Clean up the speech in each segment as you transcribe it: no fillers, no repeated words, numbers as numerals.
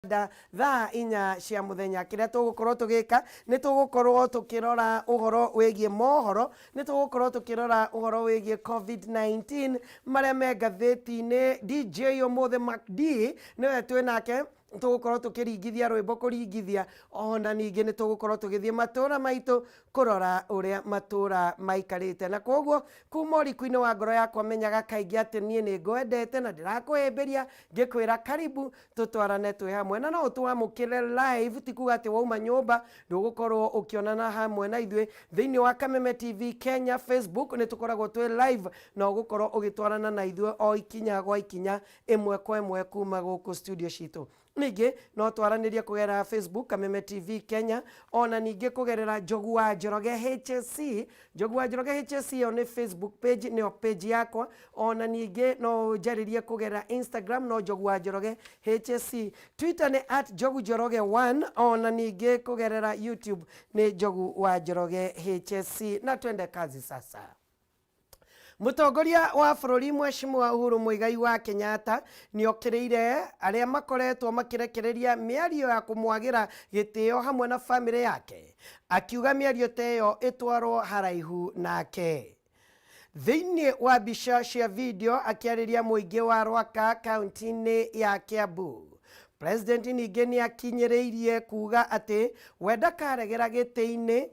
Nda thaa 4 cia muthenya. Kiria tugukorwo tugika ni tugukorwo tukirora uhoro wigie mohoro, ni tugukorwo tukirora uhoro wigie COVID-19 maria me ngathĩti-inĩ. DJ umuthi Mac D niwe twĩ nake, tũgũkorwo tũkĩringithia rwĩmbo kũringithia, ona ningĩ nĩ tũgũkorwo tũgĩthiĩ matũra maitũ kũrora ũrĩa matũra maikarĩte. Na koguo kuma ũriku-inĩ wa ngoro yakwa, menyaga kaingĩ atĩ niĩ nĩ ngwendete na ndĩrakũhĩmbĩria ngĩkwĩra karibu tũtwarane twĩ hamwe, na no ũtwamũkĩre live. Ti kuga atĩ wauma nyũmba ndũgũkorwo ũkĩonana hamwe na ithuĩ thĩinĩ wa Kameme TV Kenya Facebook. Nĩ tũkoragwo twĩ live na ũgũkorwo ũgĩtwarana na ithuĩ o ikinya gwa ikinya, ĩmwe kwa ĩmwe, kuma gũkũ studio citũ. Ningĩ no twaranĩrie kũgerera Facebook Kameme TV Kenya, ona ningĩ kũgerera Njogu wa Njoroge HSC. Njogu wa Njoroge HSC, ĩyo nĩ Facebook page, nĩyo page yakwa. Ona ningĩ no ũnjarĩrie kũgerera Instagram, no Njogu wa Njoroge HSC. Twitter nĩ @NjoguNjoroge 1. Ona ningĩ kũgerera YouTube nĩ Njogu wa Njoroge HSC. Na twende kazi sasa. Mũtongoria wa bũrũri Mheshimiwa Uhuru Muigai wa Kenyatta nĩokĩrĩire arĩa makoretwo makĩrekereria mĩario ya kũmwagĩra gĩtĩo hamwe na bamĩrĩ yake, akiuga mĩario ta ĩyo ĩtwarwo haraihu nake. Thĩinĩ wa mbica cia video akĩarĩria mũingĩ wa Rwaka kaunti-inĩ ya Kiambu, President ningĩ nĩakinyĩrĩirie kuga atĩ we ndakaregera gĩtĩ-inĩ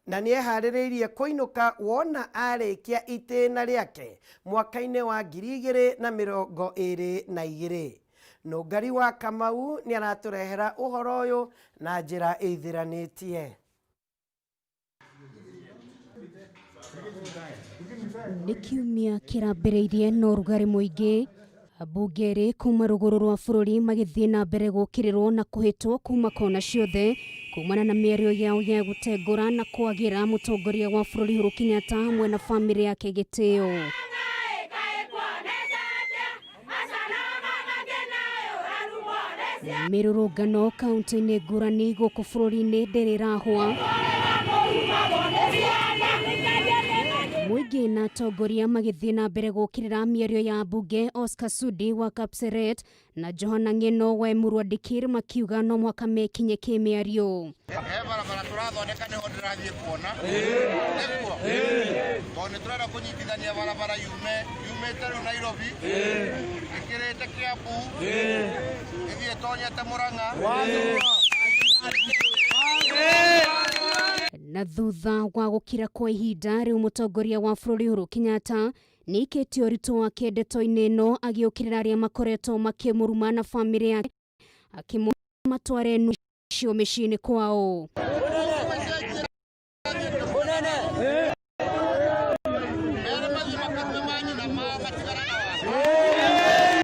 na nĩeharĩrĩirie kũinũka wona arĩkia itĩna rĩake mwaka-inĩ wa 2022. Nũngari wa Kamau nĩaratũrehera ũhoro ũyũ na njĩra ĩithĩranĩtie. Nĩ kiumia kĩrambĩrĩirie na ũrugarĩ mũingĩ, ambunge erĩ kuma rũgũrũ rwa bũrũri magĩthiĩ na mbere gũkĩrĩrwo na kũhĩtwo kuma kona ciothe kumana na mĩario yao ya gũtengũra na kwagĩra mũtongoria wa bũrũri Uhuru Kenyatta hamwe na bamĩrĩ yake gĩtĩo. Mĩrũrũngano kaunti-inĩ ngũrani gũkũ bũrũri-inĩ ndĩrĩ ĩrahwa. Mũingĩ na atongoria magĩthiĩ na mbere gũkĩrĩra mĩario ya ambunge Oscar Sudi wa Kapseret na Johana Ng'eno wa Emurua Dikirr, makiuga no mũhaka mekinye kĩmĩario. He barabara tũrathondeka, nĩho ndĩrathiĩ kuona nĩkuo, tondũ nĩ tũrenda kũnyitithania barabara yume yumĩte rĩu Nairobi, ĩkĩrĩte Kiambu, ĩthiĩ ĩtonyete Mũrang'a. Na thutha wa gũkira kwa ihinda rĩu, mũtongoria wa bũrũri Uhuru Kenyatta nĩaikĩtie ũritũ wake ndeto-inĩ ĩno, agĩũkĩrĩra arĩa makoretwo makĩmũruma na bamĩrĩ yake, akĩmatware icio mĩciĩ-inĩ kwao.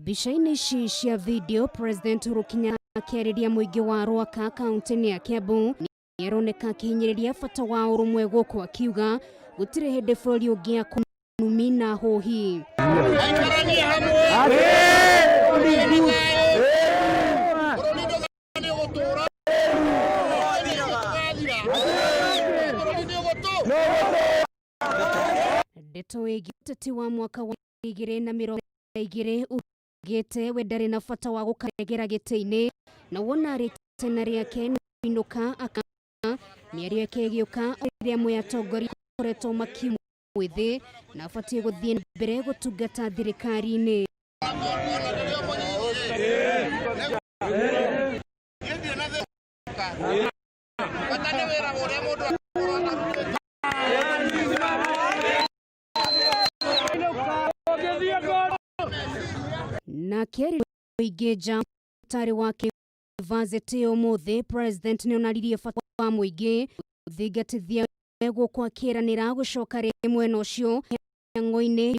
Mbica-inĩ ici cia video, President Uhuru Kenyatta akĩarĩria mũingĩ wa Rwaka kaunti-inĩ ya Kiambu nĩaroneka akĩhinyĩrĩria bata wa ũrũmwe gũkũ, akiuga gũtirĩ hĩndĩ bũrũri ũngĩakwo numi na hũhi. Aikaranie hamwe. Bũrũri nĩ thayũ. Bũrũri nĩ ũgũtũra. Bũrũri nĩ ũgathira. Bũrũri nĩ ũgũtũra. Ndeto ĩgiĩ ũteti wa mwaka wa 2020, ugĩte we ndarĩ na bata wa gũkaregera gĩtĩ-inĩ na wona rĩtena rĩake nĩinũka aka. Mĩario yake ĩgĩũka rĩrĩa amwe atongoria makoretwo makĩmwĩthĩ na abatiĩ gũthiĩ na mbere gũtungata thirikari-inĩ. Ona rĩrĩa mũnyinyi niĩ ndirĩ na thĩna, bata nĩ wĩra ũrĩa mũndũ akorwo arutĩte. Na akĩarĩria mũingĩ nja tarĩ wa kĩyunivasĩtĩ ũmũthĩ, President nĩonanirie bata wa mũingĩ gũthingatithia gũkũ akĩranĩra gũcoka rĩngĩ mwena ũcio mĩhang'o-inĩ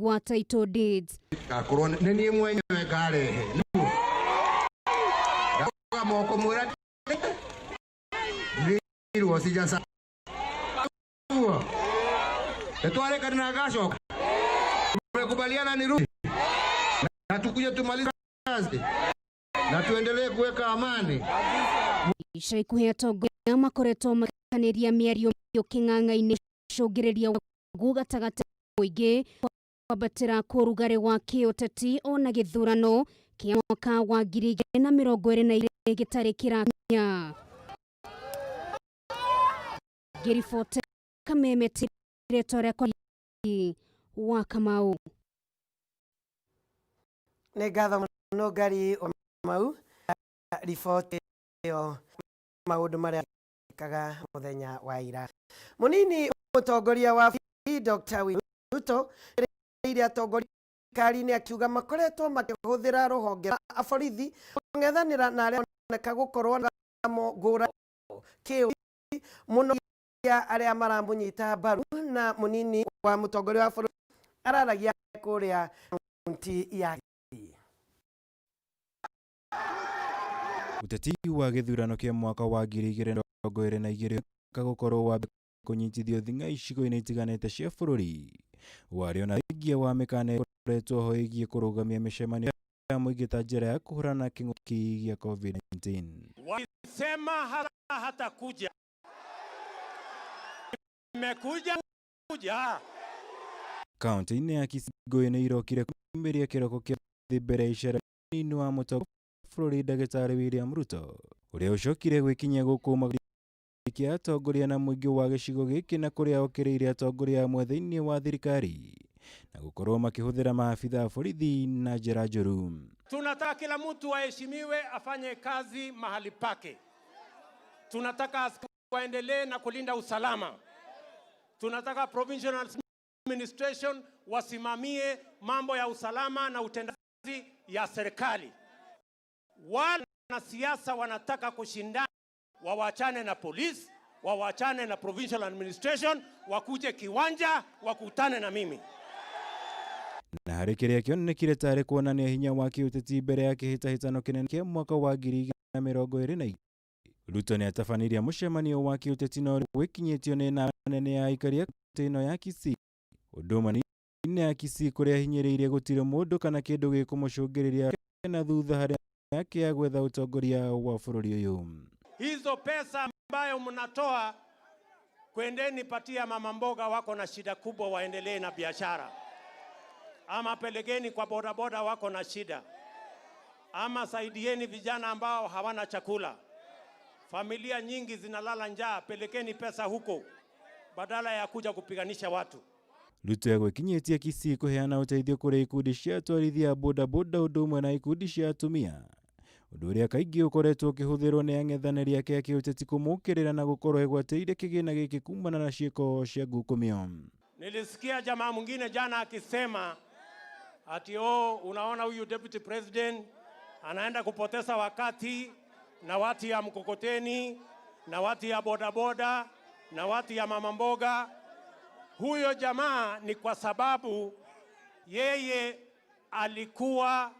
wa title deeds. Akorwo nĩ niĩ mwenyewe ngarehe ngarũgama kũmwĩra ndirwo sijasa nĩtwarĩkanĩra ngacoka, tumekubaliana nirudi na tukuje tumalize kazi na tuendelee kuweka amani. Ica ikuhĩ atongoria makoretwo makanĩria mĩario kĩng'ang'a-inĩ cũngĩrĩria wagu gatagatĩ mũingĩ, kwambatĩra kwa ũrugarĩ wa kĩũteti ona gĩthurano kĩa mwaka wa 2022. Gĩtarĩ kĩrakinya. Ngĩribota Kameme rĩtwa rĩakwa wa Kamau. Nĩ ngatho mũno Ngari wa Mau riboti ĩyo maũndũ marĩa mekaga mũthenya wa ira. Mũnini mũtongoria wa bũrũri Dr. William Ruto ĩrĩire atongoria thirikari-inĩ akiuga makoretwo makĩhũthĩra rũhonge rwa borithi kũng'ethanĩra na arĩa maroneka gũkorwo na ngũrani kĩũri mũno arĩa maramũnyita mbaru na mũnini wa mũtongoria wa bũrũri araragia kũrĩa kaunti ya Kisii. Ũteti wa gĩthurano kĩa mwaka wa 2022 ũroneka gũkorwo wambĩrĩria kũnyitithio thing'a icigo-inĩ itiganĩte cia bũrũri. Wario na thengia wa mĩkana ĩkoretwo ho ĩgiĩ kũrũgamia mĩcemanio ya mũingĩ ta njĩra ya kũhũrana na kĩng'ũki gĩa COVID-19. Walisema hatakuja, nimekuja kuja. Kaunti-inĩ ya Kisii ngũĩ nĩ irokire kumĩria kĩroko kĩa thĩ mbere ya icera mũnini wa mũtongoria wa bũrũri ndagĩtarĩ William Ruto ũrĩa ũcokire gwĩkinyia gũkũ kĩa atongoria na mũingĩ wa gĩcigo gĩkĩ na kũrĩa okĩrĩire atongoria amwe thĩinĩ wa thirikari na gũkorwo makĩhũthĩra maabitha a borithi na njĩra njũru. Tunataka kila mtu aheshimiwe, afanye kazi mahali pake. Tunataka askari waendelee na kulinda usalama. Tunataka provincial administration wasimamie mambo ya usalama na utendaji ya serikali. Wale wanasiasa wanataka kushindana, wawachane na polisi, wawachane na provincial administration, wakuje kiwanja, wakutane na mimi. Na harĩ kĩrĩa kĩonekire tarĩ kuonania hinya wa kĩũteti mbere ya kĩhĩtahĩtano kĩnene kĩa mwaka wa 2022 Ruto nĩ atabanirie mũcemanio wa kĩũteti na ũrĩa gwĩkinyĩtio nĩ namba nene ya aikari a kaunti ĩno ya Kisii ũndũ ũmwe na ya Kisii kũrĩa ahinyĩrĩirie gũtirĩ mũndũ kana kĩndũ gĩkũmũcũngĩrĩria na thutha harĩ yake ya gwetha ũtongoria wa bũrũri ũyũ. Hizo pesa ambayo mnatoa kwendeni patia mama mboga wako na shida kubwa, waendelee na biashara, ama pelekeni kwa bodaboda wako na shida, ama saidieni vijana ambao hawana chakula. Familia nyingi zinalala njaa, pelekeni pesa huko badala ya kuja kupiganisha watu. Ruto egwĩkinyĩtie Kisii kũheana ũteithio kũrĩ ikundi cia atwarithia a bodaboda ũndũ ũmwe na ikundi cia atumia ũndũ ũrĩa kaingĩ ũkoretwo ũkĩhũthĩrwo nĩ ang'ethanĩri ake a kĩũteti kũmũkĩrĩra na gũkorwo egwatĩire kĩgĩna gĩkĩ kumana na ciĩko cia ngukumio. Nilisikia jamaa mwingine jana akisema ati oh, unaona huyu deputy president anaenda kupoteza wakati na watu ya mkokoteni na watu ya bodaboda na watu ya mama mboga. Huyo jamaa ni kwa sababu yeye alikuwa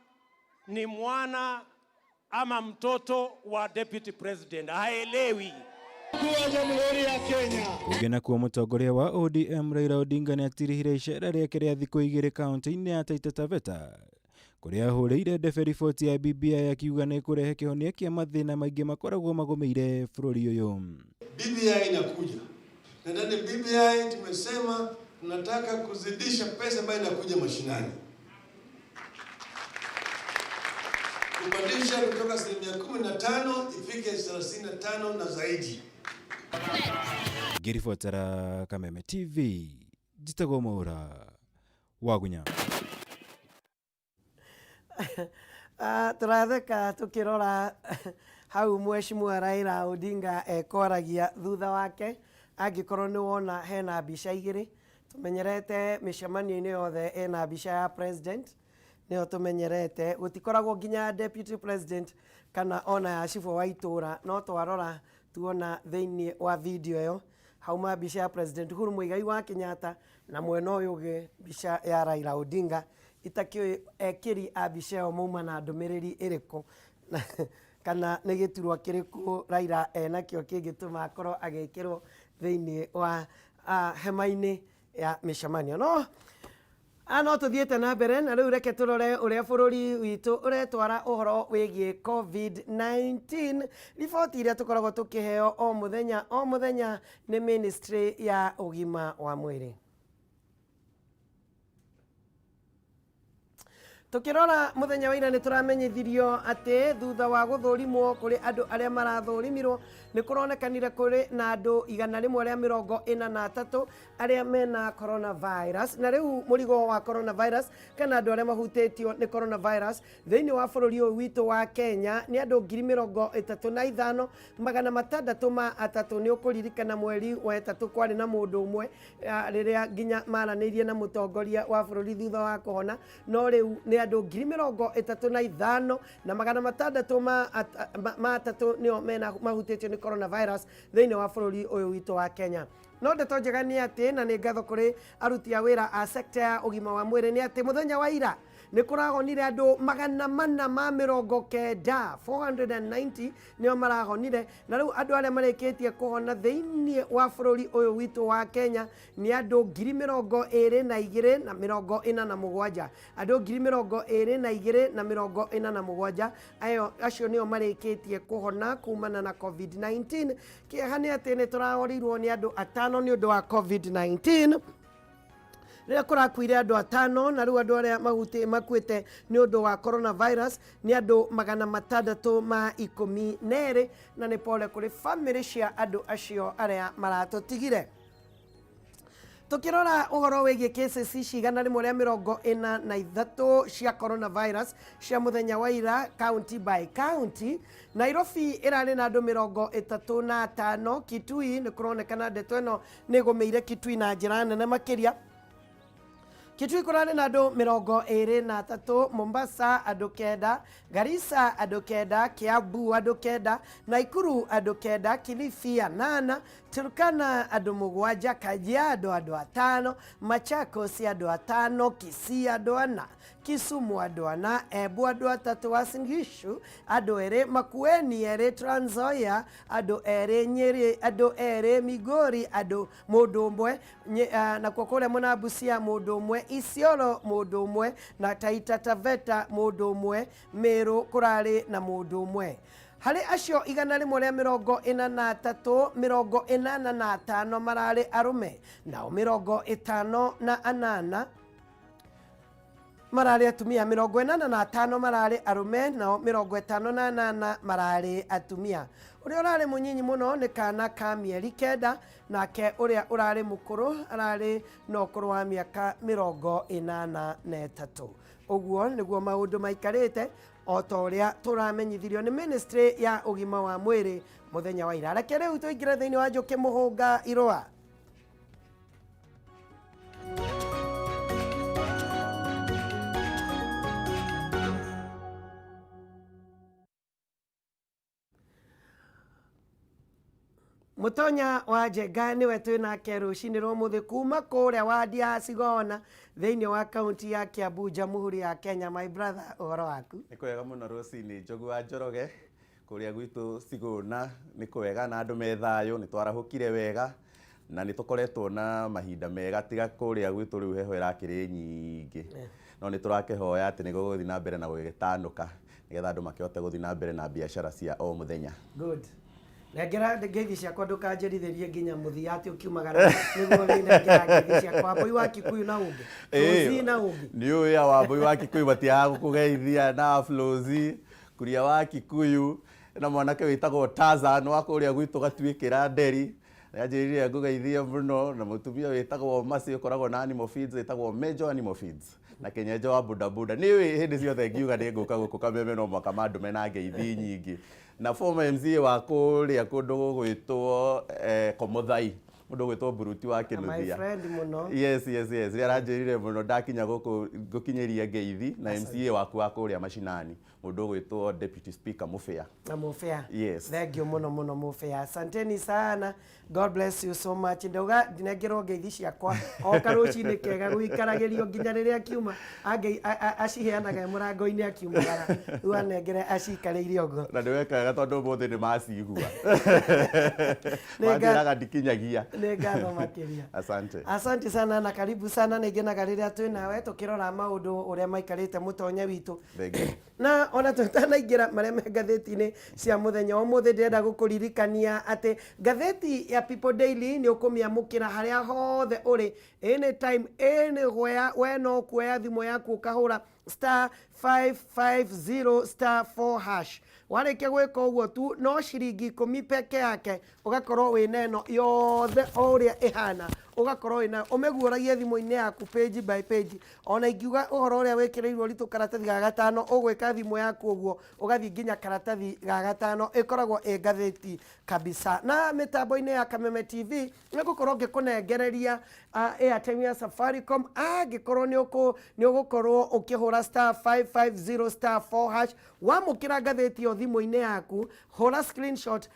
ni mwana ama mtoto wa deputy president, haelewi. Kũngĩ nakuo mũtongoria wa ODM Raila Odinga nĩ atirihire icera rĩake rĩa thikũ igĩrĩ kaunti-inĩ ya Taita Taveta kũrĩa ahũrĩire ndebe riboti ya BBI akiuga nĩ ĩkũrehe kĩhonia kĩa mathĩna maingĩ makoragwo magũmĩire bũrũri ũyũ. BBI inakuja na ndani ya BBI tumesema tunataka kuzidisha pesa ambayo inakuja mashinani, kupandisha kutoka 15% ifike 35 na zaidi. Ngĩribotera Kameme TV njĩtagwo Mwaura Wagunya. Tũratheka tũkĩrora hau Mheshimiwa Raila Odinga ekwaragia thutha wake angĩkorwo nĩ wona hena mbica igĩrĩ tũmenyerete mĩcemanio-inĩ yothe ĩna mbica ya president nĩyo tũmenyerete gũtikoragwo nginya deputy president kana ona ya cibũ wa itũra no twarora tuona thĩinĩ wa video ĩyo hauma mbica ya president Uhuru Muigai wa Kenyatta na mwena ũyũ ũngĩ mbica ya Raila Odinga itakĩũĩ ekĩri a mbica ĩyo mauma na ndũmĩrĩri ĩrĩkũ kana nĩ gĩturwa kĩrĩkũ Raila enakĩo kĩngĩtũma akorwo agĩkĩrwo thĩinĩ wa hema-inĩ ya mĩcemanio no no tũthiĩte na mbere na rĩu reke tũrore ũrĩa bũrũri witũ ũretwara ũhoro wĩgiĩ COVID-19 riboti iria tũkoragwo tũkĩheo o mũthenya o mũthenya nĩ ministry ya ũgima wa mwĩrĩ. Tukirora muthenya wa ira nĩ tũramenyithirio atĩ thutha wa gũthũrimwo kũrĩ andũ arĩa marathũrimirwo nĩ kũronekanire kũrĩ na andũ 143 arĩa mena coronavirus, na rĩu mũrigo wa coronavirus kana andũ arĩa mahutĩtio nĩ coronavirus thĩinĩ wa bũrũri ũyũ witũ wa Kenya nĩ andũ 35,603. Nĩ ũkũririkana mweri wa ĩtatũ kwarĩ na mũndũ ũmwe rĩrĩa nginya maranĩirie na mũtongoria wa bũrũri thutha wa kũhona, no rĩu nĩ andũ 35,603 nĩo mena mahutĩtio nĩ coronavirus thĩinĩ wa bũrũri ũyũ witũ wa Kenya. No ndeto njega nĩ atĩ, na nĩ ngatho kũrĩ aruti a wĩra a sector ya ũgima wa mwĩrĩ, nĩ atĩ mũthenya wa ira nĩ kũrahonire andũ 490, 490 nĩo marahonire, na rĩu andũ arĩa marĩkĩtie kũhona thĩinĩ wa bũrũri ũyũ witũ wa Kenya nĩ andũ 22,047, andũ 22,047 ayo acio nĩo marĩkĩtie kũhona kumana na COVID-19. Kĩeha nĩ atĩ nĩ tũrahorirwo nĩ andũ atano nĩ ũndũ wa COVID-19 rĩrĩa kũrakuire andũ atano, na rĩu andũ arĩa makuĩte nĩ ũndũ wa coronavirus nĩ andũ 612, na nĩ pole kũrĩ bamĩrĩ cia andũ acio arĩa maratũtigire. Tukirora ũhoro wĩgiĩ cases ici 143 cia coronavirus cia mũthenya wa ira county by county, Nairobi ĩrarĩ na andũ 35. Kitui nĩ kũronekana ndeto ĩno nĩ ĩgũmĩire Kitui na njĩra nene makĩria. Kitui kũrarĩ na andũ 23, Mombasa andũ 9, Garissa andũ 9, Kiambu andũ 9, Nakuru andũ 9, Kilifi 8, Turkana andũ 7, Kajiado andũ 5, Machakos andũ 5, Kisii andũ 4, Kisumu andũ 4, Embu andũ 3, Uasin Gishu andũ 2, Makueni 2, Trans Nzoia andũ 2, Nyeri andũ 2, Migori andũ mũndũ ũmwe, nakuo kũrĩa mwena wa Busia mũndũ ũmwe, Isiolo mũndũ ũmwe, na Taita Taveta mũndũ ũmwe, Meru kũrarĩ na mũndũ ũmwe. Harĩ acio 143, 85 mararĩ arũme, nao 58 mararĩ atumia. 85 mararĩ arũme, nao 58 mararĩ atumia. Ũrĩa ũrarĩ mũnyinyi mũno nĩ kana ka mĩeri 9, nake ũrĩa ũrarĩ mũkũrũ ararĩ na ũkũrũ wa mĩaka 83. Ũguo nĩguo maũndũ maikarĩte o ta ũrĩa tũramenyithirio nĩ ministry ya ũgima wa mwĩrĩ mũthenya wa ira. Reke rĩu tũingĩre thĩinĩ wa Njũkĩ Mũhũnga Irũa. Mutonya wa Njenga niwe twĩ nake rũcinĩ rwa ũmũthĩ kuma kũrĩa wadi ya Sigona thĩinĩ wa kaunti ya Kiambu, Jamhuri ya Kenya. My brother, ũhoro waku? Nĩ kwega mũno rũcinĩ, Njogu wa Njoroge. Kũrĩa gwitũ Sigona nĩ kwega na andũ me thayũ, nĩ twarahũkire wega na nĩ tũkoretwo na mahinda mega, tiga kũrĩa gwitũ rĩu heho ĩrakĩrĩ nyingĩ, no nĩ tũrakĩhoya atĩ nĩ gũgũthiĩ na mbere na gũgĩtanũka nĩgetha andũ makĩhote gũthiĩ na mbere na biacara cia o mũthenya. Good. Nengera ngeithi ciakwa, ndũkanjerithĩrie nginya mũthia atĩ ũkiumagara nĩguo ũrĩnengera ngeithi ciakwa. Wambũi wa Kikuyu na ũngĩ, Flozi na ũngĩ. Nĩ ũĩ ya Wambũi wa Kikuyu matiagaga gũkũgeithia, na Flozi Kuria wa Kikuyu, na mwanake wĩtagwo Tarzan wa kũrĩa gwitũ Gatuĩkĩra Nderi nĩanjĩrire ngũgeithie mũno, na mũtumia wĩtagwo Mercy ũkoragwo na animal feeds, wĩtagwo Major Animal Feeds, na Kĩnyenjo wa bodaboda. Nĩ ũĩ hĩndĩ ciothe ngiuga nĩ ngũka gũkũ Kameme no mũhaka mandũme na ngeithi nyingĩ, na former MCA wa kũrĩa kũndũ gũgwĩtwo Komothai, mũndũ ũgwĩtwo Buruti wa My Kĩnuthia. friend mũno. Yes, rĩrĩa aranjĩrire mũno ndakinya gũkũ ngũkinyĩria ngeithi na MCA waku wa kũrĩa mashinani, mũndũ ũgwĩtwo Deputy Speaker Mũbĩa. Na Mũbĩa. Yes. Thank you mũno mũno Mũbĩa, asanteni sana, God bless you so much. Ndauga ndinengerwo ngeithi ciakwa o karũcinĩ kega gũikaragĩrio nginya rĩrĩa akiuma aciheanaga mũrango-inĩ akiumagara, rĩu anengere acikarĩire ũguo. Na nĩ weka wega tondũ ũmũthĩ nĩ macigua manjĩraga ndikinyagia. Nĩ ngatho makĩria. Asante. Asante sana na karibu sana, nĩ ngenaga rĩrĩa twĩ nawe tũkĩrora maũndũ ũrĩa maikarĩte, mũtonye witũ. Thank you. Na ona tũtanaingĩra marĩa me ngathĩti-inĩ cia mũthenya wa ũmũthĩ, ndĩrenda gũkũririkania atĩ ngathĩti ya People Daily nĩ ũkũmĩamũkĩra harĩa hothe ũrĩ, anytime, anywhere. We no kuoya thimũ yaku ũkahũra star 550 star 4 hash. Warĩkia gwĩka ũguo tu no ciringi 10 peke yake, ũgakorwo wĩna ĩno yothe o ũrĩa ĩhana, ũgakorwo wĩna ũmĩguũragie thimũ-inĩ yaku page by page. Ona ingiuga ũhoro ũrĩa wĩkĩrĩirwo ũritũ karatathi ga gatano, ũgwĩka thimũ yaku ũguo ũgathiĩ nginya karatathi ga gatano. Ĩkoragwo ĩ ngathĩti kabisa. Na mĩtambo-inĩ ya Kameme TV nĩngũkorwo ngĩkũnengereria airtime ya Safaricom angĩkorwo nĩ ũgũkorwo ũkĩhũra star 550 star 4 hash. Wamũkĩra ngathĩti ĩyo thimũ-inĩ yaku, hũra screenshot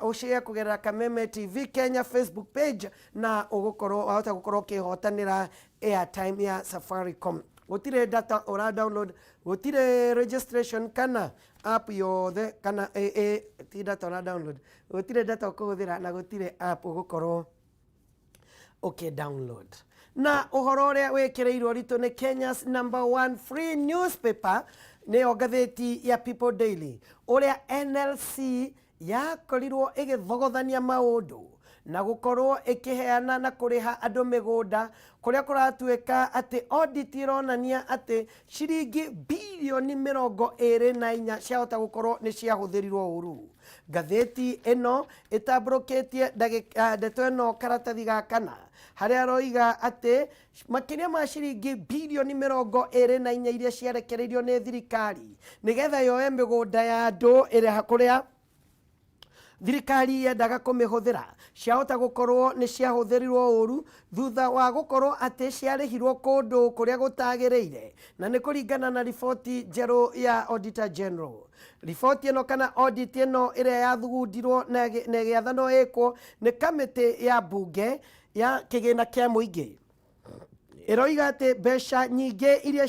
ũshare kũgerera Kameme TV Kenya Facebook page, na ũgũkorwo wahota gũkorwo ũkĩhotanĩra airtime ya Safaricom. Gũtirĩ data ũra download, gũtirĩ registration kana app yothe kana ti data ũra download, gũtirĩ data ũkũhũthĩra na gũtirĩ app ũgũkorwo ũkĩ download. Na ũhoro ũrĩa wĩkĩrĩirwo ũritũ nĩ Kenya's number one free newspaper, nĩyo ngathĩti ya People Daily, ũrĩa NLC yakorirwo ĩgĩthogothania maũndũ na gũkorwo ĩkĩheana na kũrĩha andũ mĩgũnda, kũrĩa kũratuĩka atĩ audit ĩronania atĩ ciringi birioni 24 ciahota gũkorwo nĩ ciahũthĩrirwo ũru. Ngathĩti ĩno ĩtambũrũkĩtie ndeto ĩno karatathi ga kana, harĩa aroiga atĩ makĩria ma ciringi birioni 24 iria ciarekereirio nĩ thirikari nĩgetha yoe mĩgũnda ya andũ ĩrĩa kũrĩa thirikari yendaga kũmĩhũthĩra, ciahota gũkorwo nĩ ciahũthĩrirwo ũru thutha wa gũkorwo atĩ ciarĩhirwo kũndũ kũrĩa gũtagĩrĩire, na nĩ kũringana na riboti njerũ ya Auditor General. Riboti ĩno kana audit ĩno ĩrĩa yathugundirwo na ĩgĩathanwo ĩkwo nĩ kamĩtĩ ya mbunge ya kĩgĩna kĩa mũingĩ, ĩroiga atĩ mbeca nyingĩ iria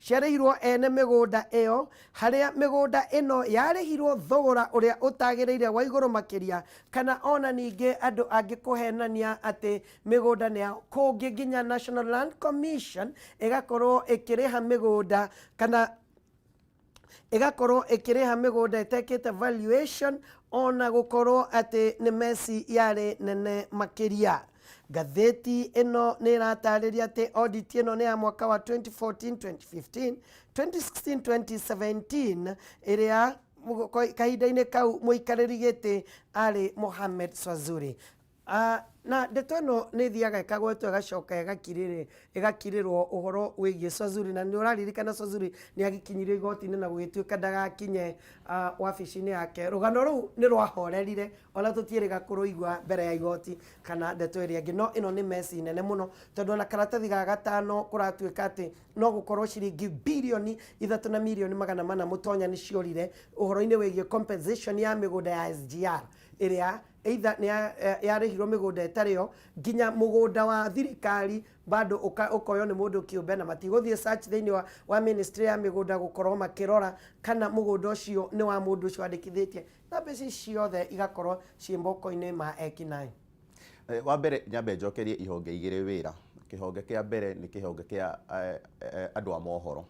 ciarĩhirwo ene mĩgũnda ĩyo, harĩa mĩgũnda ĩno yarĩhirwo thogora ũrĩa ũtagĩrĩire wa igũrũ makĩria, kana ona ningĩ andũ angĩ kũhenania atĩ mĩgũnda nĩ yao. Kũngĩ nginya National Land Commission ĩgakorwo ĩkĩrĩha mĩgũnda kana ĩgakorwo ĩkĩrĩha mĩgũnda ĩtekĩte valuation, ona gũkorwo atĩ nĩ meci yarĩ nene makĩria. Ngathĩti ĩno nĩ ĩratarĩria atĩ audit ĩno nĩ ya mwaka wa 2014 2015 2016 2017, ĩrĩa kahinda-inĩ kau mũikarĩri gĩtĩ arĩ Mohamed Swazuri. Na ndeto ĩno nĩ ĩthiaga ĩkagwetwo ĩgacoka ĩgakirĩrwo ũhoro wĩgiĩ Swazuri. Na nĩ ũraririkana Swazuri nĩ agĩkinyirio igoti-inĩ na gũgĩtuĩka ndagakinye wabici-inĩ yake. Rũgano rũu nĩ rwahorerire, ona tũtiĩrĩga kũrũigua mbere ya igoti kana ndeto ĩrĩa ĩngĩ. No ĩno nĩ meci nene mũno, tondũ ona karatathi ga gatano kũratuĩka atĩ no gũkorwo ciringi birioni 3 na mirioni 400 mũtonya nĩ ciorire ũhoro-inĩ wĩgiĩ compensation ya mĩgũnda ya SGR, ĩrĩa either nĩ yarĩhirwo mĩgũnda ĩtarĩ yo, nginya mũgũnda wa thirikari bado ũkoywo nĩ mũndũ kĩũmbe, na matigũthiĩ search thĩinĩ wa ministry ya mĩgũnda gũkorwo makĩrora kana mũgũnda ũcio nĩ wa mũndũ ũcio wandĩkithĩtie, na mbeca ici ciothe igakorwo ciĩ moko-inĩ ma ekinaĩ. Wa mbere nyambe njokerie ihonge igĩrĩ wĩra. Kĩhonge kĩa mbere nĩ kĩhonge kĩa andũ a mohoro,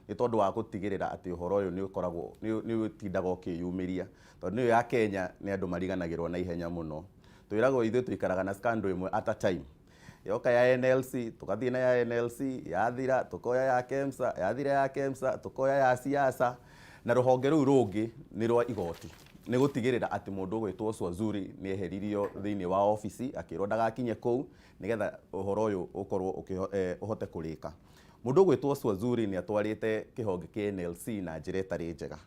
nĩ tondũ wa gũtigĩrĩra atĩ ũhoro ũyũ nĩ ũkoragwo nĩ ũtindaga ũkĩyumĩria, tondũ nĩyo ya Kenya nĩ andũ mariganagĩrwo na ihenya mũno. Twĩragwo ithuĩ tũikaraga na scandal ĩmwe at a time. Yoka ya NLC, tũgathiĩ na ya NLC, yathira tũkoya ya KEMSA, yathira ya KEMSA tũkoya ya siasa. Na rũhonge rũu rũngĩ nĩ rwa igoti, nĩ gũtigĩrĩra atĩ mũndũ ũgwĩtwo Swazuri nĩ eheririo thĩinĩ wa obici, akĩrwo ndagakinye kũu nĩgetha ũhoro ũyũ ũkorwo ũhote kũrĩka. Mũndũ ũgwĩtwo Swazuri nĩ atwarĩte kĩhonge kĩa NLC na njĩra ĩtarĩ njega.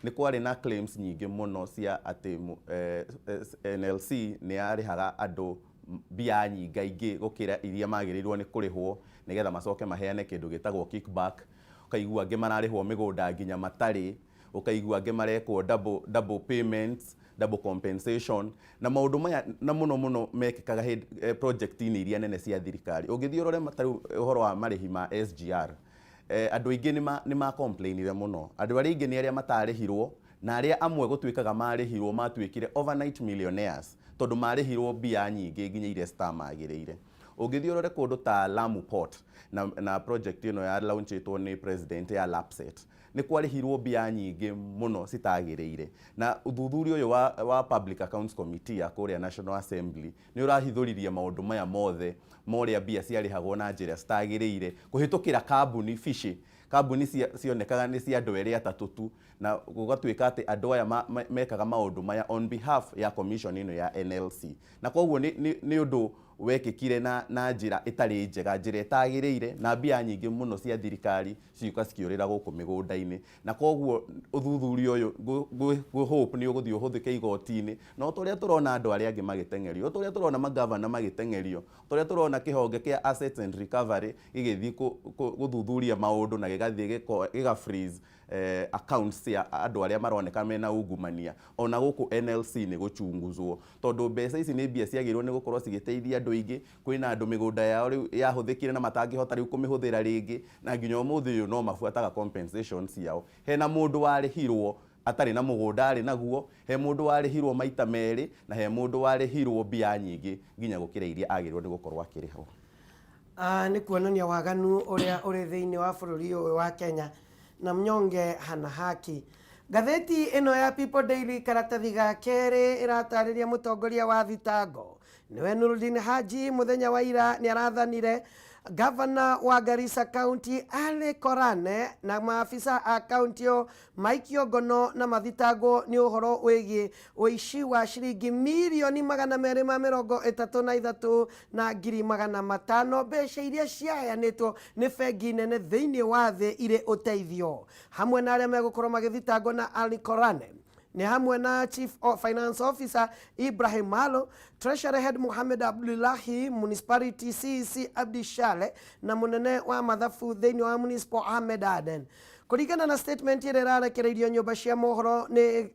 Nĩ kwarĩ na claims nyingĩ mũno cia atĩ NLC nĩ yarĩhaga andũ mbia nyingaingĩ gũkĩra iria magĩrĩirwo nĩ kũrĩhwo, nĩgetha macoke maheane kĩndũ gĩtagwo kickback. Ũkaigua angĩ mararĩhwo mĩgũnda nginya matarĩ, ũkaigua angĩ marekwo double payments, double compensation, na maũndũ maya na mũno mũno mekĩkaga hĩndĩ project-inĩ iria nene cia thirikari. Ũngĩthiĩ ũrore ta rĩu ũhoro wa marĩhi ma SGR, andũ aingĩ nĩ ma complainire mũno. Andũ arĩa aingĩ nĩ arĩa matarĩhirwo, na arĩa amwe gũtuĩkaga marĩhirwo matuĩkire overnight millionaires, tondũ marĩhirwo mbia nyingĩ nginya iria citamagĩrĩire. Ũngĩthiĩ ũrore kũndũ ta Lamu Port na project ĩno ya launchĩtwo nĩ president ya Lapsset, nĩ kwarĩhirwo mbia nyingĩ mũno citagĩrĩire. Na ũthuthuria ũyũ wa Public Accounts Committee ya kũrĩa National Assembly nĩ ũrahithũririe maũndũ maya mothe ma ũrĩa mbia ciarĩhagwo na njĩra citagĩrĩire kũhĩtũkĩra kambuni fishy, Kambuni cionekaga nĩ cia andũ erĩ atatũ tu, na gũgatuĩka atĩ andũ aya mekaga maũndũ maya on behalf ya commission ĩno ya NLC. Na koguo nĩ ũndũ wekĩkire na njĩra ĩtarĩ njega, njĩra ĩtagĩrĩire, na mbia nyingĩ mũno cia thirikari ciũka cikĩũrĩra gũkũ mĩgũnda-inĩ. Na koguo ũthuthuria ũyũ ngũ hope nĩ ũgũthiĩ ũhũthĩke igoti-inĩ, na o ta ũrĩa tũrona andũ arĩa angĩ magĩteng'erio, o ta ũrĩa tũrona magavana magĩteng'erio, o ta ũrĩa tũrona kĩhonge kĩa Assets and Recovery gĩgĩthiĩ gũthuthuria maũndũ na gĩgathiĩ gĩga freeze accounts cia andũ arĩa maroneka mena ungumania. Ona gũkũ NLC nĩ gũchunguzwo, tondũ mbeca ici nĩ mbia ciagĩrĩirwo nĩ gũkorwo cigĩteithia andũ aingĩ. Kwĩna andũ mĩgũnda yao rĩu yahũthĩkire na matangĩhota rĩu kũmĩhũthĩra rĩngĩ, na nginya ũmũthĩ ũyũ no mabuataga compensation ciao. Hena mũndũ warĩhirwo atarĩ na mũgũnda arĩ naguo, he mũndũ warĩhirwo maita merĩ, na he mũndũ warĩhirwo mbia nyingĩ nginya gũkĩra iria agĩrĩirwo nĩ gũkorwo akĩrĩhwo. Nĩ kuonania waganu ũrĩa ũrĩ thĩinĩ wa bũrũri ũyũ wa Kenya, na mnyonge hana haki. Ngathĩti ĩno ya People Daily karatathi ga kerĩ ĩratarĩria mũtongoria wa thitango nĩwe Nurdin Haji mũthenya wa ira nĩ arathanire gavana wa Garissa County Ali Korane na maafisa a kaunti ĩyo maikio ngono na mathitangwo nĩ ũhoro wĩgiĩ ũici wa ciringi mirioni 233 na ngiri 500, mbeca iria ciaheanĩtwo nĩ bengi nene thĩinĩ wa thĩ irĩ ũteithio. Hamwe na arĩa megũkorwo magĩthitangwo na Ali Korane nĩ hamwe na Chief Finance Officer Ibrahim Malo, Treasury Head Mohamed Abdullahi, Municipality CEC Abdi Shale na mũnene wa mathabu thĩinĩ wa Municipal Ahmed Aden. Kũringana na statement ĩrĩa ĩrarekereirio nyũmba cia mohoro nĩ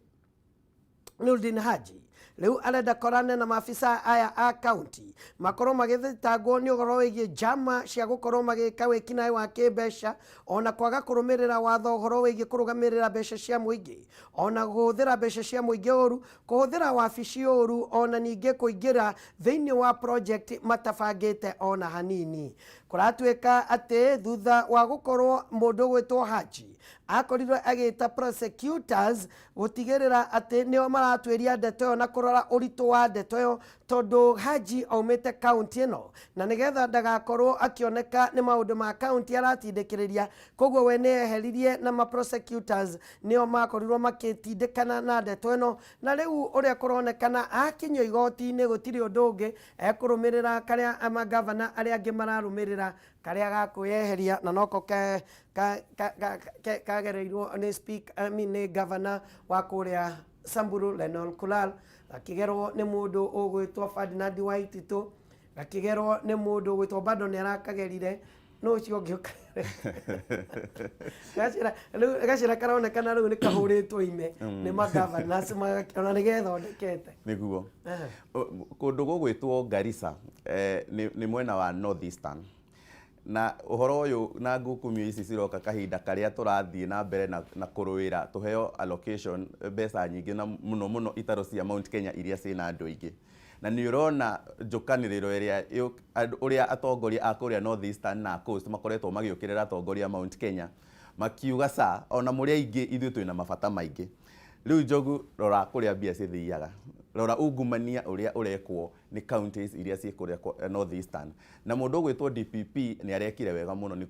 Nurdin Haji, rĩu arenda Korane na maafisa aya a kaunti makorwo magĩthitangwo nĩ ũhoro wĩgiĩ njama cia gũkorwo magĩka wĩkinaĩ wa kĩmbeca, ona kwaga kũrũmĩrĩra watho ũhoro wĩgiĩ kũrũgamĩrĩra mbeca cia mũingĩ, ona kũhũthĩra mbeca cia mũingĩ ũru, kũhũthĩra wabici ũru, ona ningĩ kũingĩra thĩinĩ wa project matabangĩte ona hanini. Kũratuĩka atĩ thutha wa gũkorwo mũndũ gwĩtwo Haji akorirwo agĩta prosecutors gũtigĩrĩra atĩ nĩo maratuĩria ndeto ĩyo na kũrora ũritũ wa ndeto ĩyo, tondũ Haji aumĩte kaunti ĩno na nĩgetha ndagakorwo akĩoneka nĩ maũndũ ma kaunti aratindĩkĩrĩria, koguo we nĩ eheririe na ma prosecutors nĩo makorirwo makĩtindĩkana na ndeto ĩno. Na rĩu ũrĩa kũronekana akinyio igoti-inĩ gũtirĩ ũndũ ũngĩ ekũrũmĩrĩra karĩa magavana arĩa angĩ mararũmĩrĩra, karĩa gakwĩyeheria na noko kagereirwo nĩ speak, I mean, nĩ gavana wa kũrĩa Samburu Lenol Kulal, gakĩgerwo nĩ mũndũ ũgwĩtwo Ferdinand Waititu, gakĩgerwo nĩ mũndũ ũgwĩtwo bado nĩ arakagerire no ũcio ũngĩ gacĩra karonekana rĩu nĩ kahũrĩtwo ime nĩ magavanas ona nĩ gethondekete. Nĩguo kũndũ gũgwĩtwo Garissa nĩ mwena wa North Eastern, na ũhoro ũyũ na ngukumio ici ciroka kahinda karĩa tũrathiĩ na mbere na kũrũĩra tũheo allocation mbeca nyingĩ, na mũno mũno itaro cia Mount Kenya iria ciĩna andũ aingĩ. Na nĩ ũrona njũkanĩrĩro ĩrĩa ũrĩa atongoria a kũrĩa North Eastern na Coast makoretwo magĩũkĩrĩra atongoria a Mount Kenya makiuga ca ona mũrĩ aingĩ ithuĩ twĩna mabata maingĩ. Rĩu Njogu, rora kũrĩa mbia cithiaga, rora ungumania ũrĩa ũrekwo nĩ counties iria ciĩ kũrĩa North Eastern. Na mũndũ ũgwĩtwo DPP nĩ arekire wega mũno nĩ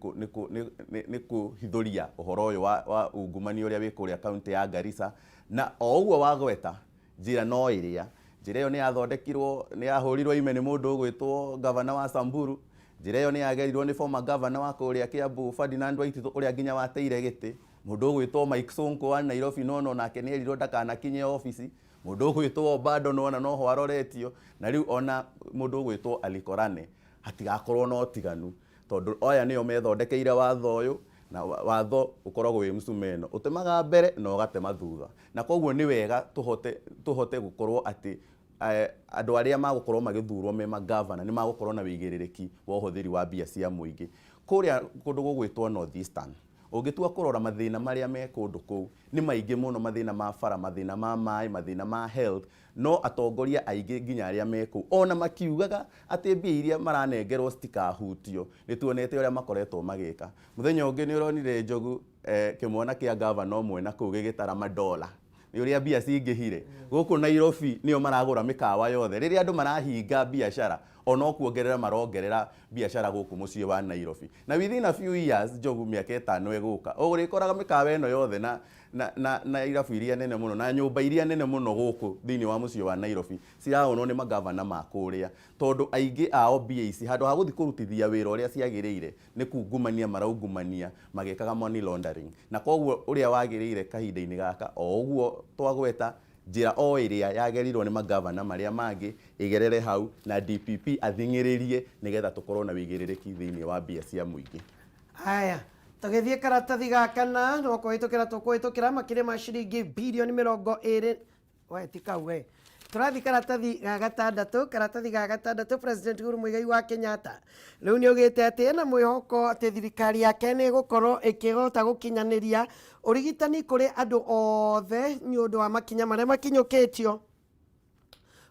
kũhithũria ũhoro ũyũ wa ungumania ũrĩa wĩ kũrĩa county ya Garissa. Na o ũguo wagweta njĩra no ĩrĩa njĩra ĩyo nĩ yathondekirwo, nĩ yahũrirwo ime nĩ mũndũ ũgwĩtwo gavana wa Samburu. Njĩra ĩyo nĩ yagerirwo nĩ former governor wa kũrĩa Kiambu Ferdinand Waititu ũrĩa nginya wateire gĩtĩ. Mũndũ ũgwĩtwo Mike Sonko wa Nairobi no nake nĩ erirwo ndakanakinye obici. Mũndũ ũgwĩtwo Obado nona noho aroretio. Na rĩu ona mũndũ ũgwĩtwo Ali Korane hatigakorwo na ũtiganu, tondũ aya nĩo methondekeire watho ũyũ, na watho ũkoragwo wĩ mũcumeno, ũtemaga mbere na ũgatema thutha. Na koguo nĩ wega tũhote gũkorwo atĩ andũ arĩa magũkorwo magĩthurwo me magavana nĩ magũkorwo na wĩigĩrĩrĩki wa ũhũthĩri wa mbia cia mũingĩ. Kũrĩa kũndũ gũgwĩtwo North Eastern, ũngĩtua kũrora mathĩna marĩa me kũndũ kũu nĩ maingĩ mũno, mathĩna ma bara, mathĩna ma maĩ, mathĩna ma health. No atongoria aingĩ nginya arĩa me kũu ona makiugaga atĩ mbia iria maranengerwo citikahutio, nĩ tuonete ũrĩa makoretwo magĩka. Mũthenya ũngĩ nĩ ũronire Njogu kĩmwana kĩa gavana ũmwe na kũu gĩgĩtara madola Nĩ ũrĩa mbia cingĩhire gũkũ Nairobi, nĩo maragũra mĩkawa yothe. Rĩrĩa andũ marahinga biacara, ono kuongerera marongerera biacara gũkũ mũciĩ wa Nairobi. Na within a few years, Njogu, mĩaka 5 ĩgũka, ũrĩkoraga mĩkawa ĩno yothe na irabu iria nene mũno na nyũmba iria nene mũno gũkũ thĩinĩ wa mũciĩ wa Nairobi ciraonwo nĩ magavana ma kũrĩa, tondũ aingĩ ao mbia ici, handũ ha gũthiĩ kũrutithia wĩra ũrĩa ciagĩrĩire, nĩ kungumania maraungumania magĩkaga money laundering. Na koguo ũrĩa wagĩrĩire kahinda-inĩ gaka, o ũguo twagweta, njĩra o ĩrĩa yagerirwo nĩ magavana marĩa mangĩ ĩgerere hau, na DPP athing'ĩrĩrie nĩgetha tũkorwo na wĩigĩrĩrĩki thĩinĩ wa mbia cia mũingĩ. Haya, tũgĩthiĩ karatathi ga kana, no kũhĩtũkĩra tũkũhĩtũkĩra makĩria ma ciringi birioni 20. We ti kau we, tũrathiĩ karatathi ga gatandatũ. Karatathi ga gatandatũ, President Uhuru Muigai wa Kenyatta rĩu nĩ augĩte atĩ ena mwĩhoko atĩ thirikari yake nĩ ĩgũkorwo ĩkĩhota gũkinyanĩria ũrigitani kũrĩ andũ othe nĩ ũndũ wa makinya marĩa makinyũkĩtio